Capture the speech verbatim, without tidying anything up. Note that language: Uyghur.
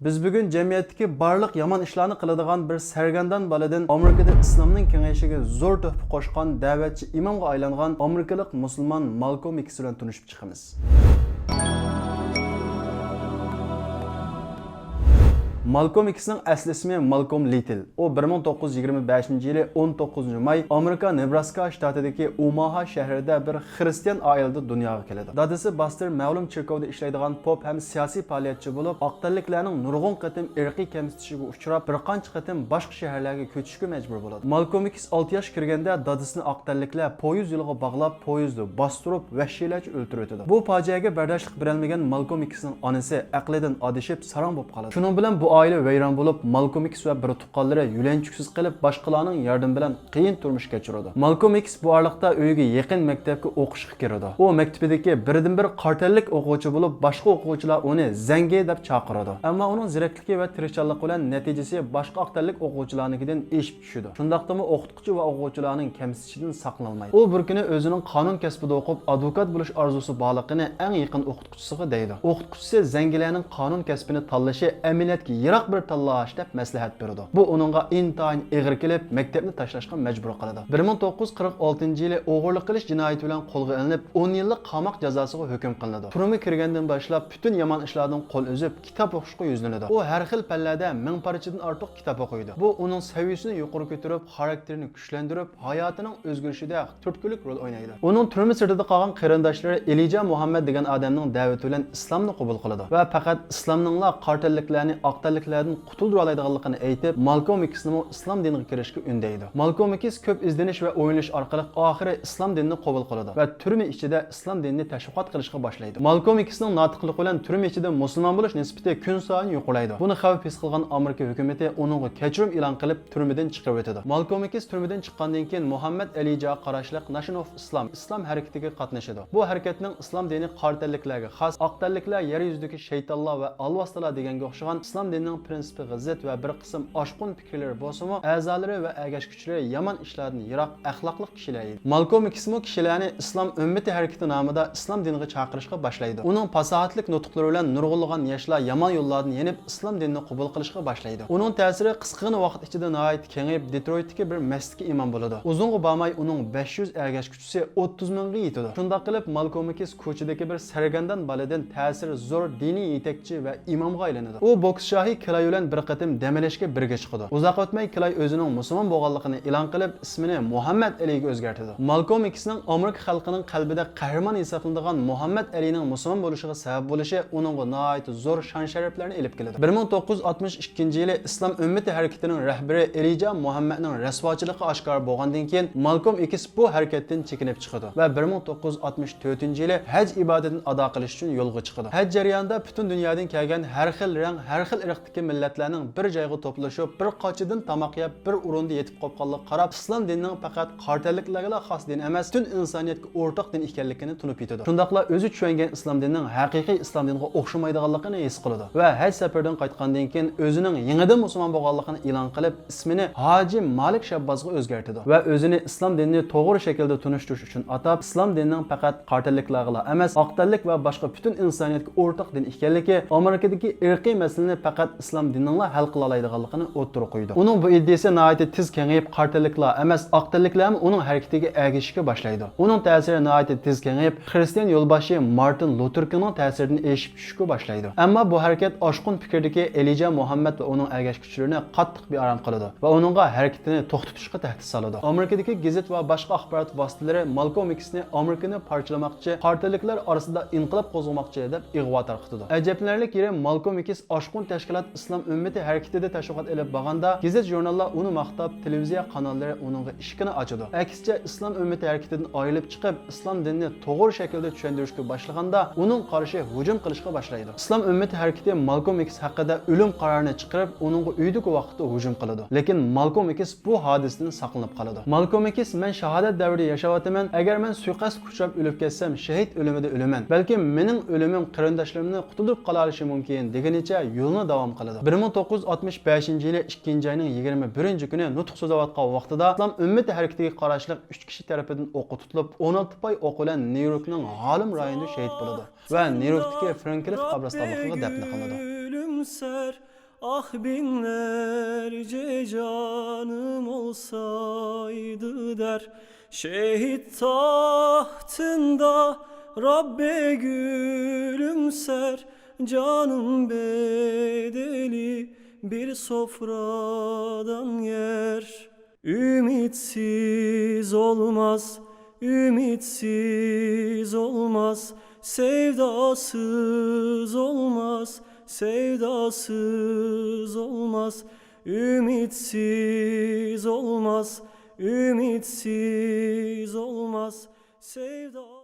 بىز بۈگۈن جەمئىيەتتىكى بارلىق يامان ئىشلارنى قىلىدىغان بىر سەرگەردان بالىدىن، ئامېرىكىدا ئىسلامنىڭ كېڭىيىشىگە زور تۆھپە قوشقان دەۋەتچى ئىمامغا ئايلانغان ئامېرىكىلىق مۇسۇلمان مالكوم ئېكس بىلەن تونۇشۇپ چىقىمىز. مالكوم ئېكسنىڭ ئەسلى ئىسمى مالكوم لىتل. ئۇ بىر مىڭ توققۇز يۈز يىگىرمە بەشىنچى يىلى ئون توققۇزىنچى ماي ئامېرىكا نېبراسكا شتاتىدىكى ئوماھا شەھىرىدە بىر خىرىستىيان ئائىلىدە دۇنياغا كېلىدۇ. دادىسى باستېر مەلۇم چېركاۋدا ئىشلەيدىغان پوپ ھەم سىياسىي پائالىيەتچى بولۇپ، ئاقتەنلىكلەرنىڭ نۇرغۇن قېتىم ئىرقىي كەمسىتىشىگە ئۇچراپ، بىر قانچە قېتىم باشقا شەھەرلەرگە كۆچۈشكە مەجبۇر بولىدۇ. مالكوم ئېكس ئالتە ياشقا كىرگەندە دادىسىنى ئاقتەنلىكلەر پويىز يولىغا باغلاپ، پويىزدا باستۇرۇپ، ۋەھشىيلەرچە ئۆلتۈرۈۋېتىدۇ. بۇ پاجىئەگە بەرداشلىق بېرەلمىگەن مالكوم ئېكسنىڭ ئانىسى ئەقلىدىن ئادىشىپ، ساراڭ بولۇپ قالىدۇ. شۇنىڭ بىلەن بۇ ئائىلە ۋەيران بولۇپ، مالكوم ئېكس ۋە بىر تۇغقانلىرى يۆلەنچۈكسىز قېلىپ، باشقىلارنىڭ ياردىمى بىلەن قىيىن تۇرمۇش كەچۈرىدۇ. مالكوم ئېكس بۇ ئارىلىقتا ئۆيىگە يېقىن مەكتەپكە ئوقۇشقا كىرىدۇ. ئۇ مەكتىپىدىكى بىردىنبىر قارا تەنلىك ئوقۇغۇچى بولۇپ، باشقا ئوقۇغۇچىلار ئۇنى زەڭگى دەپ چاقىرىدۇ. ئەمما ئۇنىڭ زېرەكلىكى ۋە تىرىشچانلىقى بىلەن نەتىجىسى باشقا ئاق تەنلىك ئوقۇغۇچىلارنىڭكىدىن ئېشىپ چۈشىدۇ. شۇنداقتىمۇ ئوقۇتقۇچى ۋە ئوقۇغۇچىلارنىڭ كەمسىتىشىدىن ساقلىنالمايدۇ. ئۇ بىر كۈنى ئۆزىنىڭ قانۇن كەسپىدە ئوقۇپ، ئادۋوكات بولۇش ئارزۇسى بارلىقىنى ئەڭ يېقىن ئوقۇتقۇچىسىغا دەيدۇ. ئوقۇتقۇچىسى زەڭگىلەرنىڭ قانۇن كەسپىنى تاللىشى ئەمەلىيەتكە يىراق بىر تاللاش دەپ مەسلىھەت بېرىدۇ. بۇ ئۇنىڭغا ئىنتايىن ئېغىر كېلىپ، مەكتەپنى تاشلاشقا مەجبۇر قىلىدۇ. بىر مىڭ توققۇز يۈز قىرىق ئالتىنچى يىلى ئوغرىلىق قىلىش جىنايىتى بىلەن قولغا ئېلىنىپ، ئون يىللىق قاماق جازاسىغا ھۆكۈم قىلىنىدۇ. تۈرمىگە كىرگەندىن باشلاپ پۈتۈن يامان ئىشلاردىن قول ئۈزۈپ، كىتاب ئوقۇشقا يۈزلىنىدۇ. ئۇ ھەر خىل پەنلەردە مىڭ پارچىدىن ئارتۇق كىتاب ئوقۇيدۇ. بۇ ئۇنىڭ سەۋىيەسىنى يۇقىرى كۆتۈرۈپ، خاراكتېرىنى كۈچلەندۈرۈپ، ھاياتىنىڭ ئۆزگىرىشىدە تۈرتكىلىك رول ئوينايدۇ. ئۇنىڭ تۈرمە سىرتىدا قالغان قېرىنداشلىرى ئېلىجا مۇھەممەد دېگەن ئادەمنىڭ دەۋىتى بىلەن ئىسلامنى قوبۇل قىلىدۇ ۋە پەقەت ئىسلامنىڭلا قارا تەنلىكلەرنى ئاق تەنلىكلەردىن قۇتۇلدۇرالايدىغانلىقىنى ئېيتىپ، مالكوم ئېكسنىمۇ ئىسلام دىنىغا كىرىشكە ئۈندەيدۇ. مالكوم ئېكس كۆپ ئىزدىنىش ۋە ئويلىنىش ئارقىلىق ئاخىرى ئىسلام دىنىنى قوبۇل قىلىدۇ ۋە تۈرمە ئىچىدە ئىسلام دىنىنى تەشۋىقات قىلىشقا باشلايدۇ. مالكوم ئېكسنىڭ ناتىقلىقى بىلەن تۈرمە ئىچىدە مۇسۇلمان بولۇش نىسبىتى كۈن سايىن يۇقىرىلايدۇ. بۇنى خەۋپ ھېس قىلغان ئامېرىكا ھۆكۈمىتى ئۇنىڭغا كەچۈرۈم ئېلان قىلىپ، تۈرمىدىن چىقىرىۋېتىدۇ. مالكوم ئېكس تۈرمىدىن چىققاندىن كېيىن مۇھەممەد ئەلىجاغا قاراشلىق ناشن ئوف ئىسلام، ئىسلام ھەرىكىتىگە قاتنىشىدۇ. بۇ ھەرىكەتنىڭ ئىسلام دىنى قارا تەنلىكلەرگە خاس، ئاق تەنلىكلەر يەر يۈزىدىكى شەيتانلار ۋە ئالۋاستىلار دېگەنگە ئوخشىغان ئىسلام دىنىنىڭ پىرىنسىپىغا زىت ۋە بىر قىسىم ئاشقۇن پىكىرلىرى بولسىمۇ، ئەزالىرى ۋە ئەگەشكۈچىلىرى يامان ئىشلاردىن يىراق، ئەخلاقلىق كىشىلەر ئىدى. مالكوم ئېكسمۇ كىشىلەرنى ئىسلام ئۈممىتى ھەرىكىتى نامىدا ئىسلام دىنىغا چاقىرىشقا باشلايدۇ. ئۇنىڭ پاساھەتلىك نۇتۇقلىرى بىلەن نۇرغۇنلىغان ياشلار يامان يوللاردىن يېنىپ، ئىسلام دىنىنى قوبۇل قىلىشقا باشلايدۇ. ئۇنىڭ تەسىرى قىسقىغىنا ۋاقىت ئىچىدە ناھايىتى كېڭىيىپ، دېترويتتىكى بىر مەسچىتكە ئىمام بولىدۇ. ئۇزۇنغا بارماي ئۇنىڭ بەش يۈز ئەگەشكۈچىسى ئوتتۇز مىڭغا يېتىدۇ. شۇنداق قىلىپ، مالكوم ئېكس كوچىدىكى بىر سەرگەردان بالىدىن تەسىرى زور دىنىي يېتەكچى ۋە ئىمامغا ئايلىنىدۇ. ئۇ بوكسچى شاھى كىلاي بىلەن بىر قېتىم دەم ئېلىشكە بىرگە چىقىدۇ. ئۇزاق ئۆتمەي كىلاي ئۆزىنىڭ مۇسۇلمان بولغانلىقىنى ئېلان قىلىپ، ئىسمىنى مۇھەممەد ئەلىگە ئۆزگەرتىدۇ. مالكوم ئېكسنىڭ ئامېرىكا خەلقىنىڭ قەلبىدە قەھرىمان ھېسابلىنىدىغان مۇھەممەد ئەلىنىڭ مۇسۇلمان بولۇشىغا سەۋەب بولۇشى ئۇنىڭغا ناھايىتى زور شان-شەرەپلەرنى ئېلىپ كېلىدۇ. بىر مىڭ توققۇز يۈز ئاتمىش ئىككىنچى يىلى ئىسلام ئۈممىتى ھەرىكىتىنىڭ رەھبىرى ئېلىجا مۇھەممەدنىڭ رەسۋاچىلىقى ئاشكارا بولغاندىن كېيىن، مالكوم ئېكس بۇ ھەرىكەتتىن چېكىنىپ چىقىدۇ ۋە بىر مىڭ توققۇز يۈز ئاتمىش تۆتىنچى يىلى ھەج ئىبادىتىنى ئادا قىلىش ئۈچۈن يولغا چىقىدۇ. ھەج جەريانىدا پۈتۈن دۇنيادىن كەلگەن ھەر خىل رەڭ، ھەر خىل ئىرقتىكى مىللەتلەرنىڭ بىر جايغا توپلىشىپ، بىر قاچىدىن تاماق يەپ، بىر ئورۇندا يېتىپ قوپقانلىقىغا قاراپ، ئىسلام دىنىنىڭ پەقەت قارا تەنلىكلەرگىلا خاس دىن ئەمەس، پۈتۈن ئىنسانىيەتكە ئورتاق دىن ئىكەنلىكىنى تونۇپ يېتىدۇ. شۇنداقلا ئۆزى چۈشەنگەن ئىسلام دىنىنىڭ ھەقىقىي ئىسلام دىنىغا ئوخشىمايدىغانلىقىنى ھېس قىلىدۇ ۋە ھەج سەپىرىدىن قايتقاندىن كېيىن ئۆزىنىڭ يېڭىدىن مۇسۇلمان بولغانلىقىنى ئېلان قىلىپ، ئىسمىنى ھاجى مالىك شەببازغا ئۆزگەرتىدۇ ۋە ئۆزىنى ئىسلام دىنىنى توغرا شەكىلدە تونۇشتۇرۇش ئۈچۈن ئاتاپ، ئىسلام دىنىنىڭ پەقەت قارا تەنلىكلەرگىلا ئەمەس، ئاق تەنلىك ۋە باشقا پۈتۈن ئىنسانىيەتكە ئورتاق دىن ئىكەنلىكى، ئامېرىكىدىكى ئىرقىي مەسىلىنى پەقەت ئىسلام دىنىنىلا ھەل قىلالايدىغانلىقىنى ئوتتۇرىغا قويىدۇ. ئۇنىڭ بۇ ئىدىيىسى ناھايىتى تېز كېڭىيىپ، قارا تەنلىكلا ئەمەس، ئاق تەنلىكلەرمۇ ئۇنىڭ ھەرىكىتىگە ئەگىشىشكە باشلايدۇ. ئۇنىڭ تەسىرى ناھايىتى تېز كېڭىيىپ، خىرىستىيان يولباشچى مارتىن لۇتېر كىڭنىڭ تەسىرىدىن ئېشىپ چۈشۈشكە باشلايدۇ. ئەمما بۇ ھەرىكەت ئاشقۇن پىكىردىكى ئېلىجا مۇھەممەد ۋە ئۇنىڭ ئەگەشكۈچىلىرىنى قاتتىق بىئارام قىلىدۇ ۋە ئۇنىڭغا ھەرىكىتىنى توختىتىشقا تەھدىت سالىدۇ. ئامېرىكىدىكى گېزىت ۋە باشقا ئاخبارات ۋاسىتىلىرى مالكوم ئېكسنى ئامېرىكىنى پارچىلىماقچى، قارا تەنلىكلەر ئارىسىدا ئىنقىلاب قوزغىماقچى دەپ ئىغۋا تارقىتىدۇ. ئەجەبلىنەرلىك يېرى، مالكوم ئېكس ئاشقۇن تەشكىلات ئىسلام ئۈممىتى ھەرىكىتىدە تەشۋىقات ئېلىپ بارغاندا، گېزىت-ژۇرناللار ئۇنى ماختاپ، تېلېۋىزىيە قاناللىرى ئۇنىڭغا ئىشىكىنى ئاچىدۇ. ئەكسىچە، ئىسلام ئۈممىتى ھەرىكىتىدىن ئايرىلىپ چىقىپ، ئىسلام دىنىنى توغرا شەكىلدە چۈشەندۈرۈشكە باشلىغاندا، ئۇنىڭغا قارشى ھۇجۇم قىلىشقا باشلايدۇ. ئىسلام ئۈممىتى ھەرىكىتى مالكوم ئېكس ھەققىدە ئۆلۈم قارارىنى چىقىرىپ، ئۇنىڭغا ئۆيدىكى ۋاقىتتا ھۇجۇم قىلىدۇ. لېكىن مالكوم ئېكس بۇ ھادىسىدىن ساقلىنىپ قالىدۇ. مالكوم ئېكس، مەن شاھادەت دەۋرىدە ياشاۋاتىمەن، ئەگەر مەن سۇيىقەستكە ئۇچراپ ئۆلۈپ كەتسەم، شېھىت ئۆلۈمىدە ئۆلىمەن. بەلكىم مېنىڭ ئۆلۈمۈم قېرىنداشلىرىمنى قۇتۇلدۇرۇپ قالالىشى مۇمكىن، دېگىنىچە يولىنى داۋام قىلىدۇ. بىر مىڭ توققۇز يۈز ئاتمىش بەشىنچى يىلى ئىككىنچى ئاينىڭ يىگىرمە بىرىنچى كۈنى نۇتۇق سۆزلەۋاتقان ۋاقتىدا ئىسلام ئۈممىتى ھەرىكىتىگە قاراشلىق ئۈچ كىشى تەرىپىدىن ئوققا تۇتۇلۇپ، ئون ئالتە پاي ئوقى بىلەن نيۇ يوركنىڭ ھارلېم رايونىدا شېھىت بولىدۇ ۋە نيۇ يوركتىكى فرانكلىن قەبرىستانلىقىغا دەپنە قىلىنىدۇ. سەر، ئاھ بىڭلەرچە جانىم ئولسايدۇ دەر. شېھىت تاختىندا رەببى گۈلۈمسەر، جانىم بەدىلى بىر سوفرادان يەر. ئۈمىدسىز ئولماس، ئۈمىدسىز ئولماس، سەۋداسىز ئولماس، سەۋداسىز ئولماس. ئۈمىدسىز ئولماس، ئۈمىدسىز ئولماس، سەۋدا